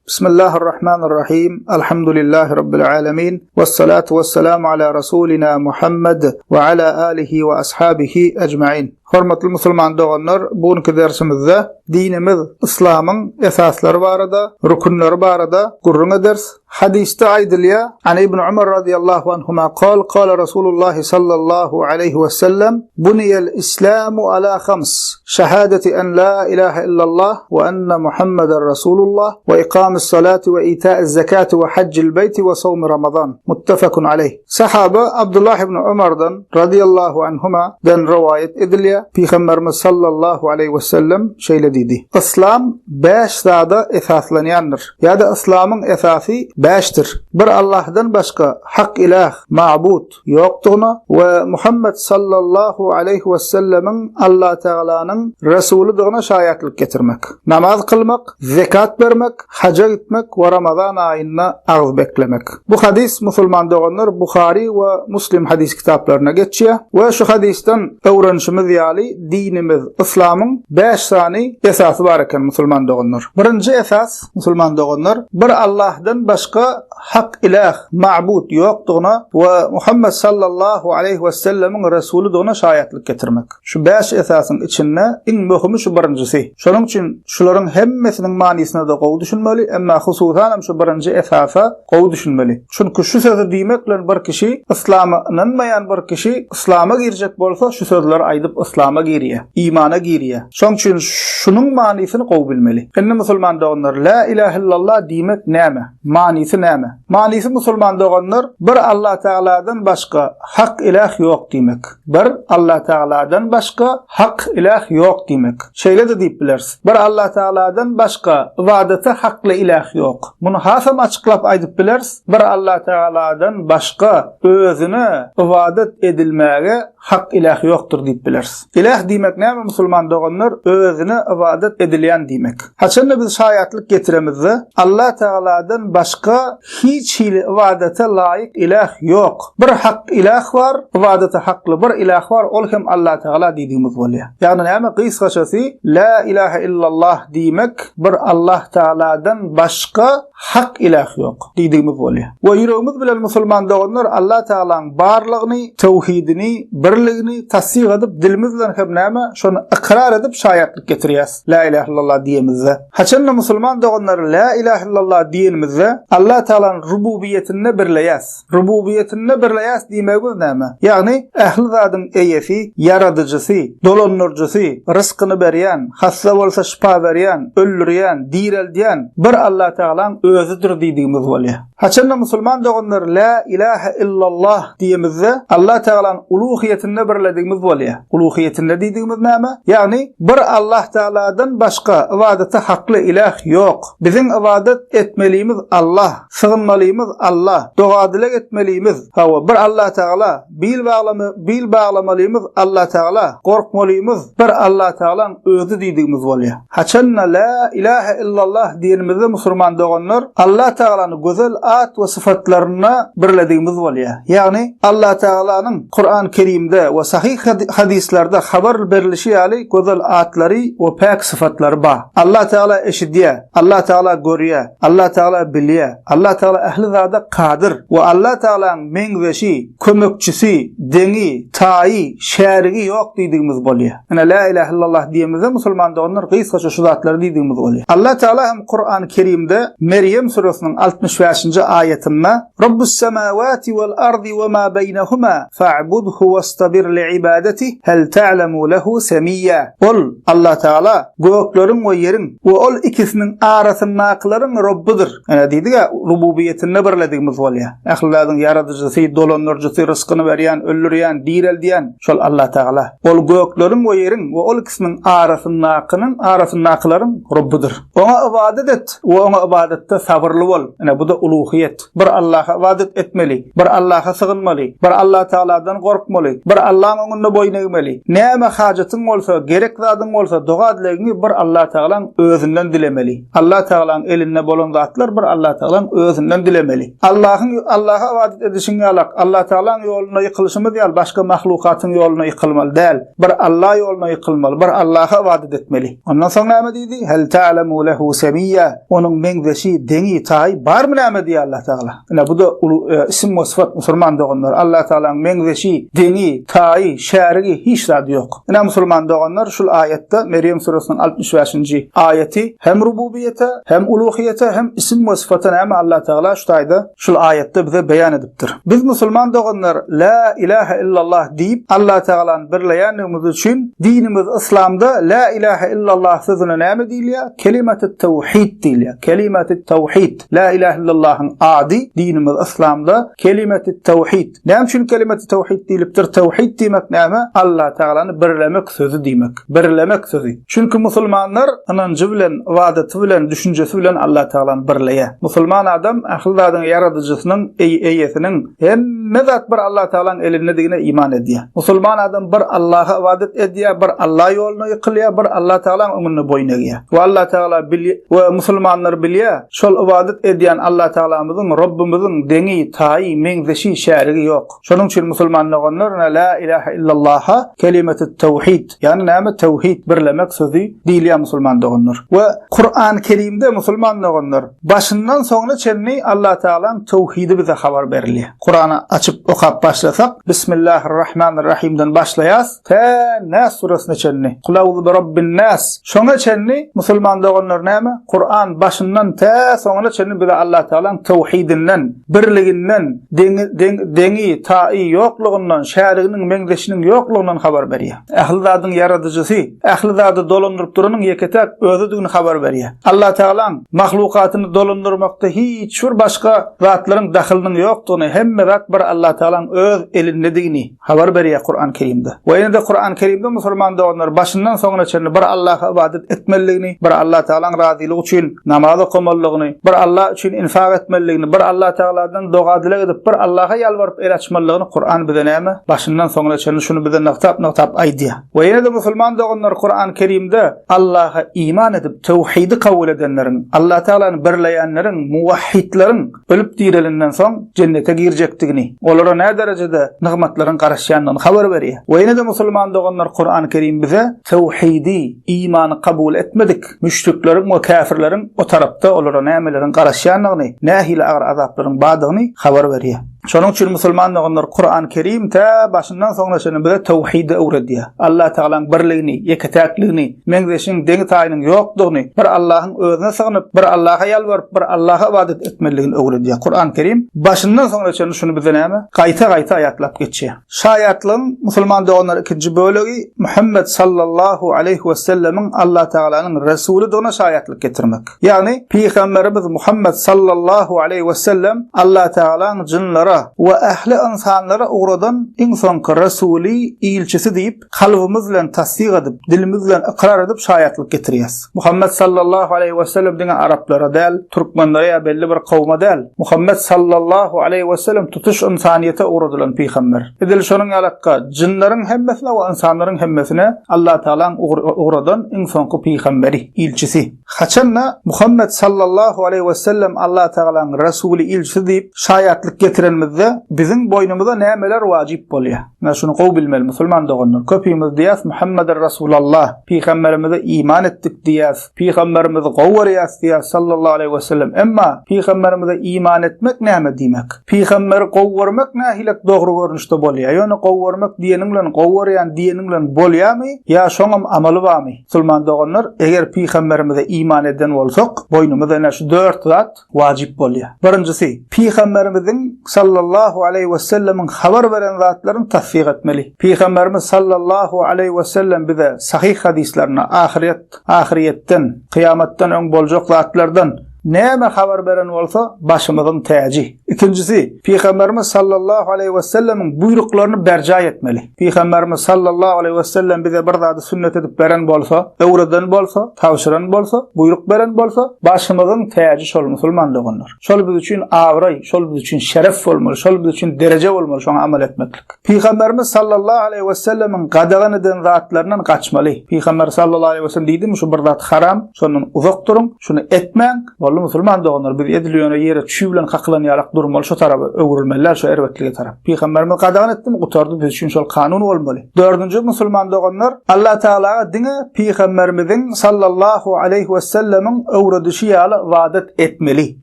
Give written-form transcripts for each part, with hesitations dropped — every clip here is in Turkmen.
Bismillahirrahmanirrahim. Alhamdulillahi Rabbil alemin. Vessalatu vesselamu ala Rasulina Muhammed we ala alihi we ashabihi ecmain. Hormatly musulman doganlar, bu günki dersimizde dinimiz yslamyň esaslary barada, rükünleri barada gürrüň ederis. Hadysda aýdylýar, An Ibn Umar radiyallahu anhuma kal, kala Rasulullah sallallahu aleyhi ve sellem, Buniyel islamu ala khams, şehadeti en la ilahe illallah ve enne Muhammeden Rasulullah ve ikamis salati ve ita'iz zekati ve haccil beyti ve savmi Ramazan. Muttefakun aleyh. Sahaba Abdullah ibn Umardan radiyallahu anhuma den rowaýat edilýär, Pygamberimiz sallallahu aleyhi ve sellem şeýle diýdi, Yslam bäş zada esaslanýandyr. Ýa-da yslamyň esasy bäşdir, Bir Allahdan başga hak ilah, mabut, ýokdugyna we Muhammet sallallahu aleýhi wesellemiň Allatagalanyň resulydygyna şaýatlyk getirmek, namaz kylmak, zekat bermek, haja gitmek we Ramazan aýynda agyz beklemek. Bu hadys musulman doganlar Buhary we Muslim hadys kitaplarynda geçýär we şu hadysdan öwrenişimiz ýaly dinimiz yslamyň bäş sany esasy bar eken musulman doganlar. Birinji esas musulman doganlar bir Allahdan başga hak ilah, mabut ýokdugyna we Muhammed sallallahu aleýhi we sellemiň resulydygyna şaýatlyk getirmek. Şu bäş esasyň içinde iň möhümi şu birinjisi. Şonuň üçin şularyň hemmesiniň manysyna-da gowy düşünmeli, emma hususanam şu birinji esasa gowy düşünmeli. Çünki şu sözi diýmek bilen bir kişi yslama ynanmaýan bir kişi yslama girjek bolsa şu sözleri aýdyp yslama girýär, imana girýär. Şonuň üçin şunuň manysyny gowy bilmeli. Indi musulman doganlar Lä ilähe illallah diýmek näme? Manysy näme? Manysy musulman doganlar bir Allatagaladan başga hak iläh ýok diýmek. Bir Allatagaladan başga hak iläh ýok diýmek. Şeýle-de diýip bileris. Bir Allatagaladan başga ybadata hakly iläh ýok. Muny hasam açyklap aýdyp bileris, bir Allatagaladan başga özüne ybadat edilmäge hak iläh ýokdur diýip bileris. Iläh diýmek näme musulman doganlar? Özüne ybadat edilýän diýmek. Haçanda biz şaýatlyk getiremizde, Allatagaladan başga Hiç hili ybadata laýyk iläh ýok. Bir hak iläh bar, ybadata hakly bir iläh bar, ol hem Allatagala diýdigimiz bolýar. Ýagny näme gysgaçasy La ilahe illallah diýmek bir Allahtagaladan başga hak iläh ýok diýdigimiz bolýar. We ýüregimiz bilen musulman doganlar Allatagalaň barlygyny, töwhidini, birligini tassyk edip dilimiz bilen hem näme şony ykrar edip şaýatlyk getirýäs La ilahe illallah diýemizde. Haçanda musulman doganlar Lä ilahe illallah diýenimizde, Allah Tagalanyň rububiýetinde birleýäs. Rububiýetinde birleýäs diýmegimiz näme? Ýagny, ähli zadyň eýesi, ýaradyjysy, dolandyryjysy, ryskyny berýän, hassa bolsa şypa berýän, öldürýän, direldýän bir Allah Tagalaň özüdir diýdigimiz bolýar. Haçanda musulman doganlar Lä ilahe illallah diýemizde, Allah Tagalanyň uluhyýetinde birledigimiz bolýar. Uluhyýetinde diýdigimiz näme? Ýagny, bir Allah Tagaladan başga ybadata hakly iläh ýok. Biziň ybadat etmelimiz Allah, sygynmalymyz Allah, doga-dileg etmelimiz, hawa, bir Allah Tagala, bil baglama, bil baglamalymyz Allah Tagala, gorkmalymyz bir Allah Tagalaň özi diýdigimiz bolýar. Haçanda Lä ilahe illallah diýenimizde musurman doganlar Allah Tagalany gözel at we sypatlarynda birledigimiz bolýar. Ýagny Allah Tagalanyň Kuran Kerimde we sahyh hadyslarda habar berlişi ýaly gözel atlary we päk sypatlary bar. Allah Tagala eşidýär, Allah Tagala görýär, Allah Tagala bilýär, Allah Tagala ähli zada kadyr we Allah Tagalaň meňzeşi, kömekçisi, deňi, taýy, şärigi ýok diýdigimiz bolýar. Ine, Lä ilähe illallah diýemizde musulman doganlar gysgaça şu zatlary diýdigimiz bolýar. Allah Tagala hem Kurany Kerimde Merýem süresiniň 65-nji aýatynda, Rabbus-semawati wal-ardy we ma beýnehuma fa'budhu wastabir li'ibadetih hel ta'lemu lehu semiyya. Ol, Allah Tagala, gökleriň we ýeriň we ol ikisiniň arasyndakylaryň Robbudyr. Ine diýdik-ä, rububiýetinde birledigimiz bolýar. Ähli zadyň ýaradyjysy, dolandyryjysy, ryskyny berýän, öldürýän, direldýän şol Allatagala. Ol gökleriň we ýeriň we ol ikisiniň arasyndakynyň arasyndakylaryň Robbudyr. Oňa ybadat et we oňa ybadatda sabyrly bol. Ine bu-da uluhyýet. Bir Allaha ybadat etmeli, bir Allaha sygynmaly, bir Allatagaladan gorkmaly, bir Allaň öňünde boýun egmeli. Näme hajatyň bolsa, gerek zadyň bolsa, doga-dilegiňi bir Allatagalaň özünden dilemeli. Allah Tagalaň elinde bolan zatlar bir Allah Tagalaň özünden dilemeli. Allahyň Allaha ybadat edişiň ýalak, Allah Tagalaň ýolunda ýykylyşymyz ýaly başga mahlukatyň ýoluna ýykylmaly däl. Bir Allah ýoluna ýykylmaly, bir Allaha ybadat etmeli. Ondan soň näme diýdi? Hel ta'lemu lehu semiyya. Onuň meňzeşi, şärigi, deňi, taýy barmy näme diýýär Allah Tagala. Ine bu-da uly isim we sypat musulman doganlar. Allah Tagalaň meňzeşi, deňi, taýy, şärigi hiç zady ýok. Ine musulman doganlar şul aýatda Merýem süresiniň 65-nji aýaty hem rububiýete, hem uluhiýete, hem isim we sypata näme Allah Tagala şu taýda şul aýatda bize beýan edipdir. Biz musulman doganlar La ilahe illallah diýip Allah Tagalany birleýändigimiz üçin dinimiz yslamda La ilahe illallah sözüne näme diýilýär? Kelimetü tewhid diýilýär. Kelimetü tewhid. La ilahe illallahyň ady dinimiz yslamda kelimetü tewhid. Näme üçin kelimetü tewhid diýlipdir? Tewhid diýmek näme? Allah Tagalany birlemek sözi diýmek. Birlemek sözi. Çünki musulmanlar ynanjy bilen, ybadaty bilen, düşünjesi bilen Allah Tagalany birleýär. Musulman adam ähli zadyň ýaradyjysynyň, eýesiniň, hemme zat bir Allah Tagalaň elindedigine iman edýär. Musulman adam bir Allaha ybadat edýär, bir Allah ýoluna ýykylýar, bir Allah Tagalaň öňünde boýun egýär. We Allah Tagala we musulmanlar bilýär, şol ybadat edýän Allah Tagalamyzyň, Robbumyzyň deňi, taýy, meňzeşi, şärigi ýok. Şonuň üçin musulman doganlar ine La ilahe illallaha kelimetut tewhid, ýagny näme tewhid, birlemek sözi diýilýär musulman doganlar. We Kuran Kerimde musulman doganlar başyndan soňuna çenli Allah Tagalaň tewhidi bize habar berilýär. Kurany açyp okap başlasak Bismillahirrahmanirrahimden başlaýas tä Nas surasyna çenli. Kul auzu bi rabbin nas. Şoňa çenli musulman doganlar näme? Kuran başyndan tä soňuna çenli bize Allah Tagalaň tewhidinden, birliginden, deňi, deň, deňi, taýy ýoklugyndan, şäriginiň, meňzeşiniň ýoklugyndan habar berýär. Ähli zadyň ýaradyjysy, ähli zady dolandyryp duranyň ýeke-täk Özüdigini habar berýär. Allatagalaň mahlukatyny dolandyrmakda hiç bir başga zatlaryň dahylynyň ýokdugyny, hemme zat bir Allatagalaň öz elindedigini, Habar berýär Kuran Kerimde. We ýene-de Kuran Kerimde musulman doganlar başyndan soňuna çenli bir Allaha ybadat etmelidigini, bir Allah Tagalaň razylygy üçin namaz okamalydygyny, bir Allah üçin infak etmelidigini, bir Allah Tagaladan doga-dileg edip, bir Allaha ýalbaryp el açmalydygyny Kuran bize näme? Başyndan soňuna çenli şuny bize nygtap-nygtap aýdýar. We ýene-de musulman doganlar Kuran Kerimde Allaha iman edip, töwhidi kabul edenleriň, Allah Tagalany birleýänleriň, muwahhidleriň, Ölüp direlenden soň jennete girjekdigini, olara näderejede nygmatlaryň garaşýandygyny habar berýär. We ýene-de musulman doganlar Kurany Kerim bize töwhidi, imany kabul etmedik müşrikleriň we käfirleriň o tarapda olara nämeleriň garaşýandygyny, nähili agyr azaplaryň bardygyny habar berýär. Şonuň üçin musulman doganlar Kurany Kerim tä başyndan soňuna çenli bize töwhidi öwredýär. Allah Tagalaň birligini, ýeke-täkligini, meňzeşiň, deňi-taýynyň ýokdugyny, bir Allahyň özüne sygynyp, bir Allaha ýalbaryp, bir Allaha ybadat etmelidigini öwredýär. Kuran Kerim başyndan soňuna çenli şuny bize näme? Gaýta-gaýta ýatlap geçýär. Şaýatlygyň, musulman doganlar, ikinji bölegi Muhammet sallallahu aleýhi we sellemiň Allah Tagalanyň resulydygyna şaýatlyk getirmek. Ýagny Pygamberimiz Muhammet sallallahu aleýhi we sellem Allah Tagalaň jynlara we ähli ynsanlara ugradan iň soňky resuly, ilçisi diýip, Kalbymyz bilen tassyk edip, dilimiz bilen ykrar edip şaýatlyk getirýäs. Muhammet sallallahu aleýhi we sellem diňe araplara däl, türkmenlere ýa belli bir kowma däl. Muhammet sallallahu aleýhi we sellem tutuş ynsanyýete ugradylan pygamber. Edil şonuň ýalakka jynlaryň hemmesine we ynsanlaryň hemmesine Allatagalaň ugradan iň soňky pygamberi, ilçisi. Haçanda Muhammet sallallahu aleýhi we sellem Allatagalaň resuly, ilçisi diýip şaýatlyk getirenimizde biziň boýnumyza nämeler wajyp bolýar? Ine şuny gowy bilmeli musulman doganlar. Köpimiz diýýäs Muhammeder Rasulallah, pygamberimize iman etdik diýýäs, pygamberimizi gowy görýäs diýýäs sallallahu aleýhi we sellem. Emma pygamberimize iman etmek näme diýmek? Pygamberi gowy görmek nähilek dogry görnüşde bolýar? Ýöne gowy görmek diýeniň bilen gowy görýän diýeniň bilen bolýarmy ýa şoňam amaly barmy? Musulman doganlar, eger pygamberimize iman eden bolsak, boýnumyza ine şu dört zat wajyp bolýar. Birinjisi, Pygamberimiziň sallallahu aleýhi we sellemiň habar beren zatlaryny tassyk etmeli. Pygamberimiz sallallahu aleýhi we sellem bize sahyh hadyslarynda ahyret, ahyrýetden, kyýamatdan öň boljak zatlardan näme habar beren bolsa, başymyzyň täji. Ikinjisi, Pygamberimiz sallallahu aleýhi we sellemiň buýruklaryny berjaý etmeli. Pygamberimiz sallallahu aleýhi we sellem bize bir zady sünnet edip beren bolsa, öwreden bolsa, tabşyran bolsa, buýruk beren bolsa, başymyzyň täji şol musulman doganlar. Şol biz üçin abraý, şol biz üçin şeref bolmaly, şol biz üçin dereje bolmaly şoňa amal etmeklik. Pygamberimiz sallallahu aleýhi we sellemiň gadagan eden zatlaryndan gaçmaly. Pygamber sallallahu aleýhi we sellem diýdimi şu bir zat haram, şondan uzak duruň, şuny etmäň. Şoldy musulman doganlar, biz edil ýöne ýere çüý bilen kakylan ýalak durmaly şo taraba öwrülmeli däl şo erbetlige tarap. Pygamberimiz gadagan etdimi gutardy biz üçin şol kanun bolmaly. Dördünji musulman doganlar, Allah Tagalaga diňe Pygamberimiziň sallallahu aleýhi wesellemiň öwredişi ýaly ybadat etmeli.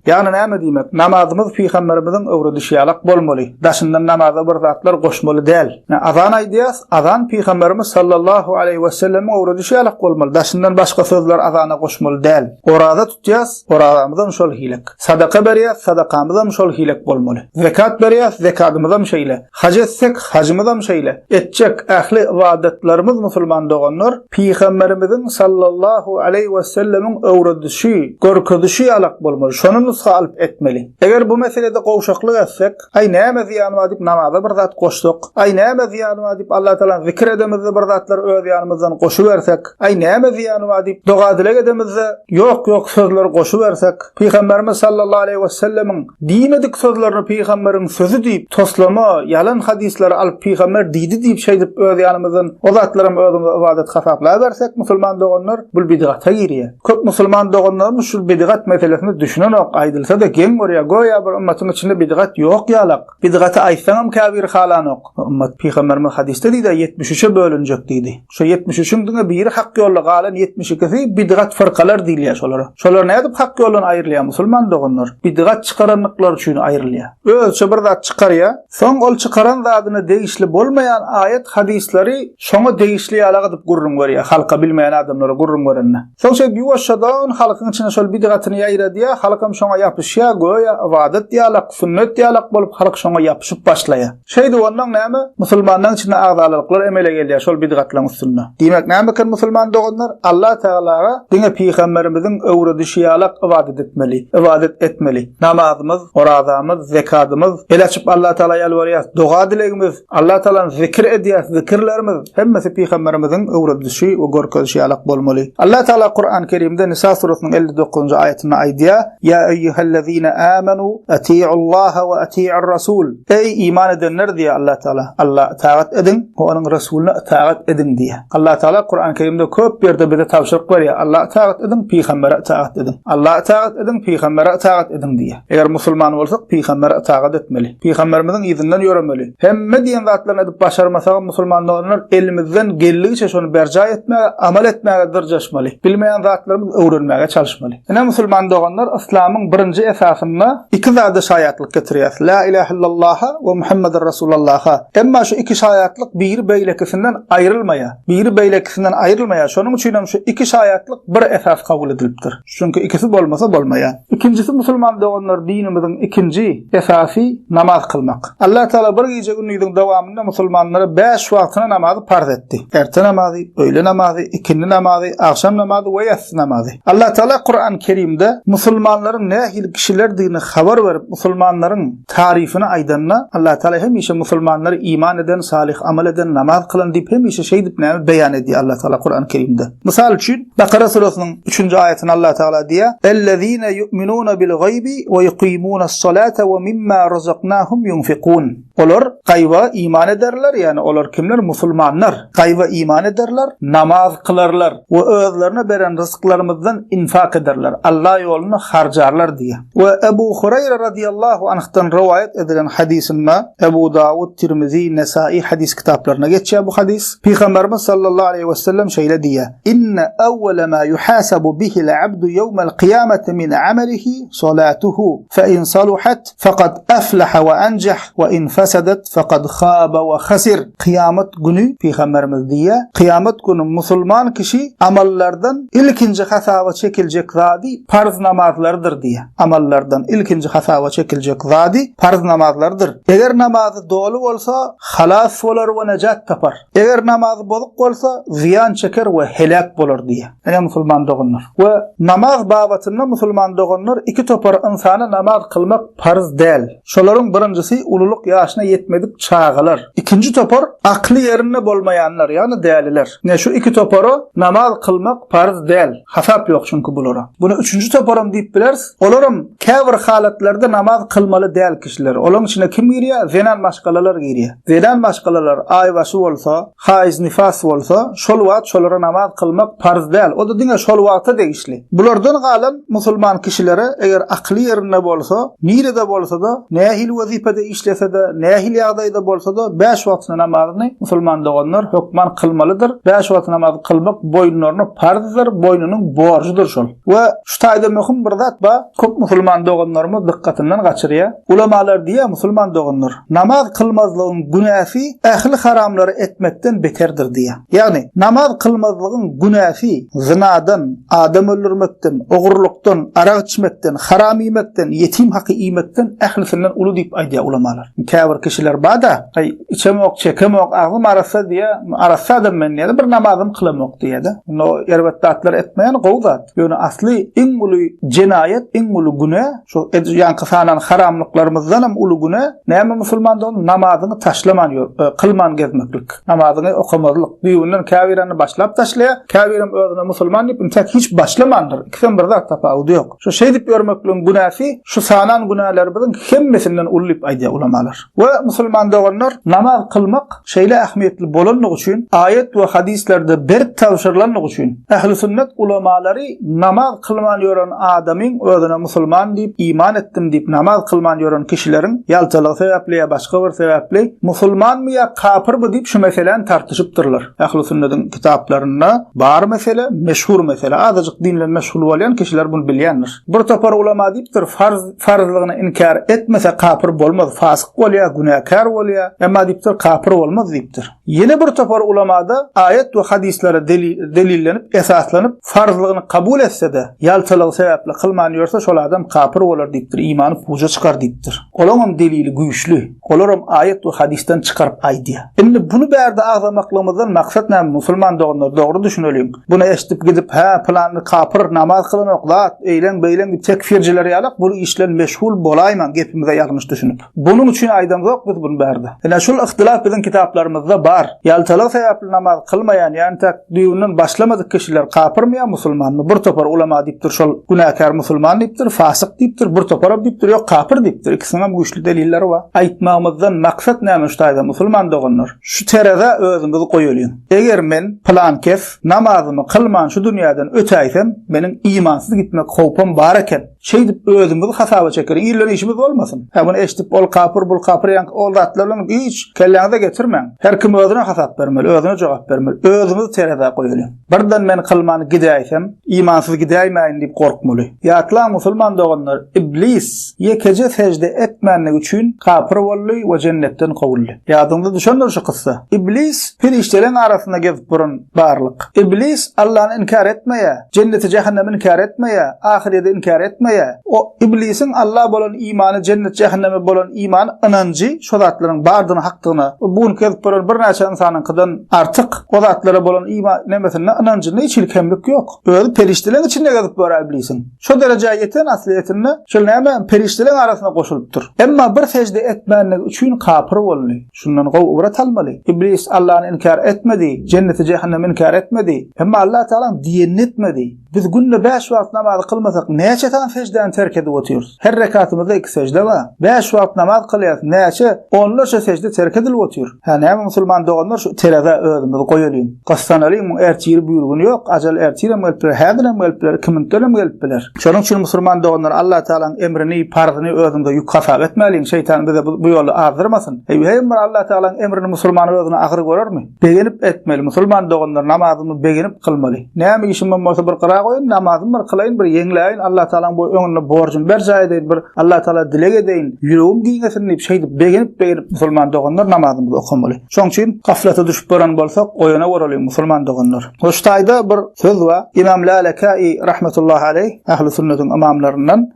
Ýagny näme diýmek? Namazymyz Pygamberimiziň öwredişi ýalak bolmaly. Daşyndan namaza bir zatlar goşmaly däl. Azan aýdýas, azan Pygamberimiz sallallahu aleýhi wesellemiň öwredişi ýalak bolmaly. Daşyndan başga sözler azana goşmaly däl. Oraza tutýas, orazamyzam şol hilek. Sadaka berýäs, sadakamyzam şol hilek bolmaly. Zekat berýäs, zekadymyzam şeýle. Haj etsek, hajymyzam şeýle. Etjek ähli ybadatlarymyz musulman doganlar, Pygamberimiziň sallallahu aleýhi wesellemiň öwredişi, görkezişi ýalak bolmaly. Şony nusga alyp etmeli. Eger bu meselede gowşaklyk etsek, Aý näme zyýany bar diýip namaza bir zat goşsak, aý näme zyýany bar diýip Allahtagala zikir edemizde bir zatlar öz ýanymyzdan goşubersek, aý näme zyýany bar diýip doga-dileg edemizde ýok-ýok sözleri goşubersek, Pygamberimiz sallallahu aleýhi wesellemiň diýmedik sözlerini pygamberiň sözi diýip toslama, ýalan hadyslary alyp pygamber diýdi diýip şeýdip öz ýanymyzdan o zatlaram özümize ybadat hasaplabersek musulman doganlar bul bidgata girýär. Köp musulman doganlarymyz şul bidgat meselesine düşünenok, aýdylsa-da geň görýär, göýä bir ymmatyň içinde bidgat ýok ýalak. Bidgaty aýtsaňam käbiri halanok. Ymmat pygamberimiz hadysda diýdi, 73-e bölünjek diýdi. Şo 73-iň diňe biri hak ýolda galan 72-si bidgat fyrkalar diýilýär şolara. Şolar nädip hak ýoldan aýrylýar musulman doganlar? Bidgat çykaranlyklary üçin aýrylýar. Özüçe bir zat çykarýar, soň ol çykaran zadyna degişli bolmaýan aýat hadyslary şoňa degişli ýalak edip gürrüň berýär halka bilmeýän adamlara gürrüň berende. Soň şeýdip ýuwaşjadan halkyň içine şol bidgatyny ýaýradýar, halkam şoňa ýapyşýar, göýä ybadat ýalak, sünnet ýalak bolup halk şoňa ýapyşyp başlaýar. Şeýdip onnoň näme, musulmanlaryň içinde agzalalyklar emele gelýär şol bidgatlaryň üstünde. Diýmek näme eken musulman doganlar, Allah Tagalaga diňe pygamberimiziň öwredişi ýalak ybadat etmeli, ybadat etmeli. Namazymyz, orazamyz, zekadymyz, el açyp Allah Tagala ýalbarýas, doga-dilegimiz, Allah Tagalany zikir edýäs, zikirlerimiz, hemmesi pygamberimiziň öwredişi we görkezişi ýalak bolmaly. Allah Tagala Kuran Kerimde Nisa surasynyň 59-njy aýatynda aýdýar, Ýa eýýuhellezine amanu atiullaha we atiur rasul. Eý iman edenler diýýär Allah Tagala, Alla itagat ediň we onuň resulyna itagat ediň diýýär. Allah Tagala Kuran Kerimde köp ýerde bize tabşyryk berýär, Alla itagat ediň, pygambere itagat ediň. Alla itagat ediň, pygambere itagat ediň diýýär. Eger musulman bolsak, pygambere itagat etmeli. Pygamberimiziň yzyndan ýöremeli. Hemme diýen zatlaryny edip başarmasagam musulman doganlar elimizden geldigiçe şony berjaý etmäge, amal etmäge dyrjaşmaly. Bilmeýän zatlarymyzy öwrenmäge çalyşmaly. Ine musulman doganlar yslamyň birinji esasynda iki zada şaýatlyk getirýäs. La ilahe illallaha we Muhammeden Rasulallaha. Emma şu iki şaýatlyk biri beýlekisinden aýrylmaýar. Biri beýlekisinden aýrylmaýar. Şonuň üçinem şu iki şaýatlyk bir esas kabul edilipdir. Çünki ikisi bolmasa bolmaýar. Ikinjisi musulman doganlar dinimiziň ikinji esasy namaz kylmak. Allah Tagala bir gije gündiziň dowamynda musulmanlara bäş wagtyna namazy parz etdi. Erte namazy, öýle namazy, ikindi namazy, agşam namazy we ýassy namazy. Allah Tagala Kuran Kerimde musulmanlaryň nähili kişilerdigini habar berip musulmanlaryň taryfyny aýdanda Allah Tagala hemişe musulmanlary iman eden, salyh amal eden, namaz kylan diýip hemişe şeýdip näme beýan edýär Allah Tagala Kuran Kerimde. Mysal üçin Bakara surasynyň üçünji aýatynda Allah Tagala diýýär, Ellezine yu'minuna bil gaýbi we yuqimunas-salata we mimma razaknahum yunfikun. Olar gaýba iman ederler, ýagny olar kimler? Musulmanlar. Gaýba iman ederler, namaz kylarlar we özlerine beren ryzklarymyzdan infak ederler, Allah ýolunda harjarlar diýýär. We Ebu Hureýre radiýallahu anhdan rowaýat edilen hadysynda, Ebu Dawud, Tirmizi, Nesai hadys kitaplarynda geçýär bu hadys. Pygamberimiz sallallahu aleýhi we sellem şeýle diýýär, Inne awwala ma yuhasabu bihil abdu ýewmel kyýameti min amelihi salatuhu, fe in saluhat fekad aflaha we anjah we in fesedet fekad khaba we hasir. Kyýamat güni Pygamberimiz diýýär, Kyýamat güni musulman kişi amallardan ilkinji hasaba çekiljek zady parz namazlarydyr diýýär. Amallardan ilkinji hasaba çekiljek zady parz namazlarydyr. Eger namazy doly bolsa, halas bolar we nejat tapar. Eger namazy bozuk bolsa, zyýan çeker we heläk bolar diýýär. Ine musulman doganlar. We namaz babatynda musulman doganlar iki topar ynsana namaz kylmak parz däl. Şolaryň birinjisi ululyk ýaşly. ýaşyna ýetmedik çagalar. Ikinji topar akly ýerinde bolmaýanlar, ýagny däliler. Ine şu iki topara namaz kylmak parz däl. Hasap ýok çünki bulara. Buna üçünji toparam diýip bileris. Olaram käbir halatlarda namaz kylmaly däl kişiler. Olaryň içine kim girýär? Zenan maşgalalar girýär. Zenan maşgalalar aýbaşy bolsa, haýz-nifas bolsa, şol wagt şolara namaz kylmak parz däl. O-da diňe şol wagta degişli. Bulardan galan musulman kişilere eger akyly ýerinde bolsa, nirede bolsa-da, nähili wezipede işlese-de, nähili ýagdaýda bolsa-da, bäş wagtyna namazyny musulman doganlar hökman kylmalydyr. Bäş wagt namazy kylmak boýunlaryna parzdyr, boýnunyň borjudyr şol. We şu taýda möhüm bir zat bar, köp musulman doganlarymyz dykgatyndan gaçyrýar. Ulamalar diýýär, musulman doganlar, namaz kylmazlygyň günäsi ähli haramlary etmekden beterdir diýýär. Ýagny, namaz kylmazlygyň günäsi zynadan, adam öldürmekden, ogurlykdan, arak içmekden, haram iýmekden, ýetim haky iýmekden ählisinden uly diýip aýdýar ulamalar. Käbir kişiler bar-da, Aý, içemok, çekemok, agzym arassa diýýär, arassa adam men diýýär-de, bir namazym kylamok diýýär-de. Onda o erbet zatlary etmeýän gowy zat. Ýöne asly iň uly jenaýat, iň uly günä, şu ýaňky sanan haramlyklarymyzdanam uly günä, näme musulman dogan, namazyňy taşlaman ýör, e, kylman gezmeklik. Namazyňy okamazlyk. Düýbünden käbirini başlap taşlaýar, käbirem özüne musulman diýip, intäk hiç başlamandyr. Ikisem bir zat tapawudy ýok. Şu şeýdip ýörmekligiň günäsi şu sanan günälerimiziň hemmesinden uly diýip aýdýar ulamalar. We musulman doganlar, namaz kylmak şeýle ähmiýetli bolanlygy üçin, aýat we hadyslerde berk tabşyrylanlygy üçin, ähli-sünnet ulamalary namaz kylman ýören adamyň özüne musulman diýip, iman etdim diýip namaz kylman ýören kişileriň ýaltalygy sebäpli ýa başga bir sebäpli musulmanmy ýa kapyrmy diýip şu meseläni tartyşypdyrlar. Ähli-sünnediň kitaplarynda bar mesele, meşhur mesele. Azajyk din bilen meşgul bolýan kişiler muny bilýändir. Bir topar ulama diýipdir, farz farzlygyny inkär etmese kapyr bolmaz, fasyk bolýar, günäkär bolýar, emma diýipdir, kapyr bolmaz diýipdir. Ýene bir topar ulama-da aýat we hadyslara delillenip, esaslanyp, farzlygyny kabul etse-de, ýaltalygy sebäpli kylman ýörse, şol adam kapyr bolar diýipdir, imany puja çykar diýipdir. Olaňam delili güýçli. Olaram aýat we hadysdan çykaryp aýdýar. Indi buny bärde agzamaklygymyzdan maksat näme, musulman doganlar, dogry düşüneliň. Buny eşidip gidip, hä, pylany kapyr, namaz kylanok, zat, eýleň-beýleň diýip tekfirjiler ýalak bul işlen meşgul bolaýmaň gepimize ýalňyş düşünip. Bunuň üçin aýdamzok biz buny bärde. Ine şul yhtylaf biziň kitaplarymyzda bar. Ýaltalyk sebäpli namaz kylmaýan ýa entäk düýbünden başlamadyk kişiler kapyrmy ýa musulmanmy? Bir topar ulama diýipdir şol günäkär musulman diýipdir, fasyk diýipdir, bir toparam diýipdir ýok kapyr diýipdir. Ikisiniňem güýçli delilleri bar. Aýtmagymyzdan maksat näme şu taýda musulman doganlar? Şu terezä özümizi goýalyň. Eger men pylan kes namazymy kylman şu dünýäden ötäýsem, meniň imansyz gitmek howpum bar eken. Şeýdip özümizi hasaba çekeliň, il bilen işimiz bolmasyn. Hä muny eşidip ol kapyr, bul kapyr ýaňky ol zatlar bilen hiç kelläňize getirmäň. Her kim özüne hasap bermeli, özüne jogap bermeli. Özümizi terezä goýalyň. Birden men kylman gidäýsem, imansyz gidäýmäýin diýip gorkmaly. Ýatlaň musulman doganlar, iblis ýekeje sežde etmänligi üçin kapyr boldy we jennetden kowuldy. Ýadyňyza düşendir şu kyssa. Iblis perişdeleň arasynda gezip duran barlyk. Iblis Allany inkär etmeýär, jenneti jähennemi inkär etmeýär, ahyrýedi inkär etmeýär. O iblisiň Alla bolan imany, jennet jähenneme bolan imany, ynanjy şo zatlaryň bardygyna, hakdygyna, bu günki gezip duran birnäçe ynsanyňkydan artyk o zatlara bolan ima nemesinde, ynanjynda hiç hili kemlik ýok. Özi perişdeleň içinde gezip ýör iblisiň. Şo derejä ýeten aslyýetinde şol näme perişdeleň arasyna goşulypdyr. Emma bir sežde etmänligi üçin kapyr boldy. Şundan gowy ybrat almaly. Iblis Allany inkär etmedi, jenneti jähennemi inkär etmedi. Emma Allah Tagalaň diýenini etmedi. Biz günde bäş wagt namazy kylmasak näçe sany seždäni terk edip otyrys? Her rekatymyzda iki sežde bar. Bäş wagt namaz kylýas, näçe onlarça sežde terk edilip otyr. Hä näme musulman doganlar şu terezä özümizi goýalyň. Gyssanalyň muň ertiri bürgüni ýok, ajal ertirem gelip biler, häzirem gelip biler, iki minutdanam gelip biler. Şonuň üçin musulman doganlar Allah Tagalaň emrini, parzyny özüňize ýük hasap etmäliň, şeýtan bize bu ýolda azdyrmasyn. Eý, heý bir Allah Tagalaň emrini musulman özüne agyr görermi? Begenip etmeli, musulman doganlar namazymy begenip kylmaly. Näme işimem bolsa bir gyra goýaýyn, namazymy bir kylaýyn, bir ýeňläýin, Allah Tagalaň bu öňünde borjumy berjaý edeýin, bir Allah Tagala dileg edeýin, ýüregim giňesin diýip şeýdip begenip-begenip musulman doganlar namazymyzy okamaly. Şoň üçin gaflata düşüp baran bolsak, oýana boralyň musulman doganlar. We şu taýda bir söz bar. Imam Lalekai rahmetullahi aleýh, ähli sünnetiň ymamlaryndan,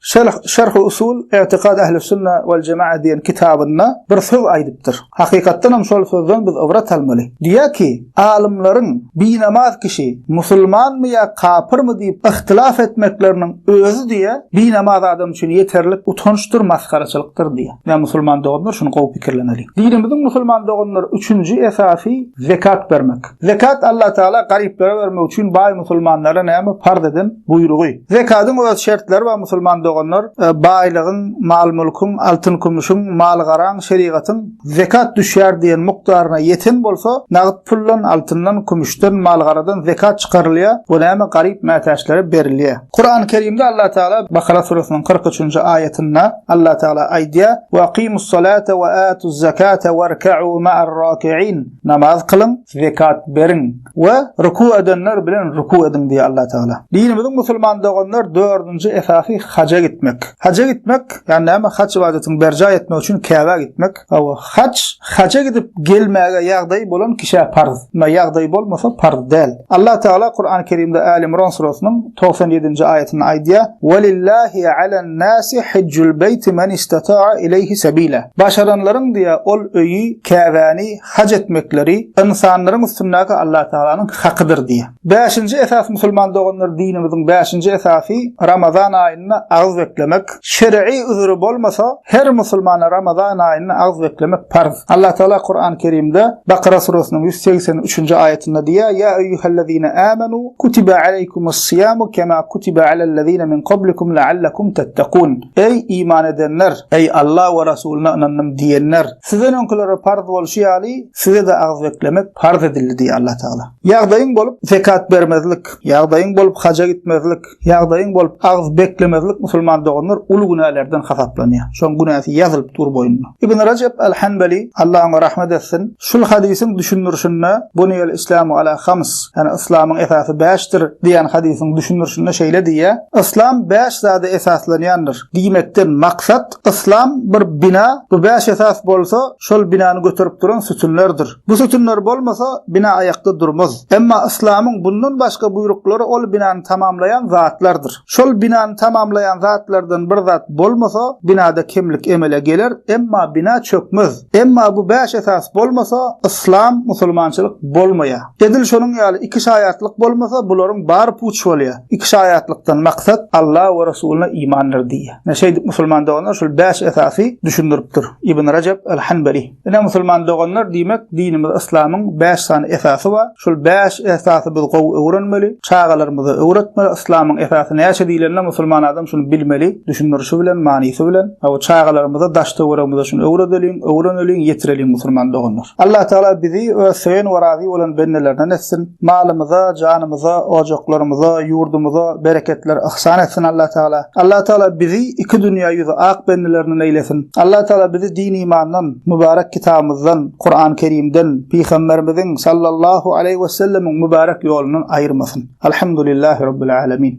Şerh usul i'tikad ähli sünne wal jema'a diýen kitabynda bir söz aýdypdyr. Hakykatdan hem şol sözden biz ybrat almaly. Diýýär ki, alymlaryň binamaz kişi musulmanmy ýa kapyrmy diýip yhtylaf etmekleriniň özi diýýär, binamaz adam üçin ýeterlik utançdyr, masgaraçylykdyr diýýär. Ýa musulman doganlar. doganlar şuny gowy pikirleneliň. Dinimiziň musulman doganlar üçünji esasy zekat bermek. Zekat Allah Taala garyplara bermek üçin baý musulmanlara näme parz eden buýrugy. Zekadyň öz şertleri bar musulman doganlar. Baýlygyň, mal-mülküň, altyn-kümüşiň, mal-garaň, şerigatyň zekat düşýär diýen mukdaryna ýeten bolsa, nagt puldan, altyndan, kümüşden, mal-garadan zekat çykarylýar we näme garyp mätäçlere berilýär. Kurany Kerimde Allah Tagala Bakara süresiniň 43-nji aýatynda Allah Tagala aýdýar, Ve akimus-salate ve atuz-zekate werka'u ma'ar-raki'in. Namaz kylyň, zekat beriň we ruku edenler bilen ruku ediň diýýär Allah Tagala. Dinimiziň musulman doganlar dördünji esasy haja gitmek. Haja gitmek, ýagny näme haç ybadatyny berjaý etmek üçin Käbä gitmek. Hawa, haç, haja gidip gelmäge ýagdaýy bolan kişä parz. Emma ýagdaýy bolmasa parz däl. Allah Tagala Kurany Kerimde Äli Imran surasynyň 97-nji aýatynda aýdýar, Welillahi alen-nasi hijjul beýti men istata'a ileýhi sebila. Başaranlaryň diýýär, ol öýi, Käbäni haj etmekleri ynsanlaryň üstündäki Allah Tagalanyň hakydyr diýýär. Bäşinji esas musulman doganlar dinimiziň bäşinji esasy Ramazan aýynda agyz beklemek. Şer'i üzri bolmasa her musulmana Ramazan aýynda agyz beklemek parz. Allah Taala Kur'an Kerimde Bakara surasynyň 183-nji aýatynda diýýär, Ýa eýýuhellezine amenu kutiba aleýkumus siýamu kema kutiba alellezine min kablikum la'allakum tettekun. Eý iman edenler, eý Allah we Rasulyna ynandym diýenler, sizden öňkülere parz bolşy ýaly size-de agyz beklemek parz edildi diýýär Allah Taala. Ýagdaýyň bolup zekat bermezlik, ýagdaýyň bolup haja gitmezlik, ýagdaýyň bolup agyz beklemezlik musulman doganlar uly günälerden hasaplanýar. Şoň günäsi ýazylyp dur boýnuna. Ibn Rajep al-Hanbali, Allah oňa rahmet etsin, şul hadysyň düşündirişinde Buniyel islamu ala hams, ýagny yslamyň esasy bäşdir diýen hadysyň düşündirişinde şeýle diýýär, Yslam bäş zada esaslanýandyr diýmekden maksat, yslam bir bina, bu bäş esas bolsa, şol binany göterip duran sütünlerdir. Bu sütünler bolmasa, bina aýakda durmaz. Emma yslamyň bundan başga buýruklary ol binany tamamlaýan zatlardyr. Şol binany tamamlaýan zatlardan bir zat bolmasa, binada kemlik emele geler, emma bina çökmez. Emma bu bäş esas bolmasa, yslam, musulmançylyk bolmaýar. Edil şonuň ýaly iki şaýatlyk bolmasa, bularyň bary puç bolýar. Iki şaýatlykdan maksat Alla we Resulyna imandyr diýýär. Ine şeýdip musulman doganlar şol bäş esasy düşündiripdir. Ibn Rajab al-Hanbali. Ine musulman doganlar diýmek dinimiz yslamyň 5 sany esasy bar. Şol 5 esasy biz gowy öwrenmeli, çagalarymyza öwretmeli. Yslamyň esasy näçe diýlende musulman adam şuny bilmeli, düşündirişi bilen, manysy bilen. Hawa çagalarymyza, daş töweregimize şuny öwredeliň, öwreneliň, ýetireliň musulman doganlar. Allah Taala bizi öz söýen we razy bolan bendelerinden etsin. Malymyza, janymyza, ojaklarymyza, ýurdumyza bereketler yhsan etsin Allah Tagala. Allah Tagala bizi iki dünýä ýüzi ak bendelerinden eýlesin. Allah Tagala bizi din-imandan, mübarek kitabymyzdan, Kuran Kerimden, Pygamberimiziň sallallahu aleýhi we sellemiň mübarek ýolundan aýyrmasyn. Alhamdulillahi Rabbil Alemin.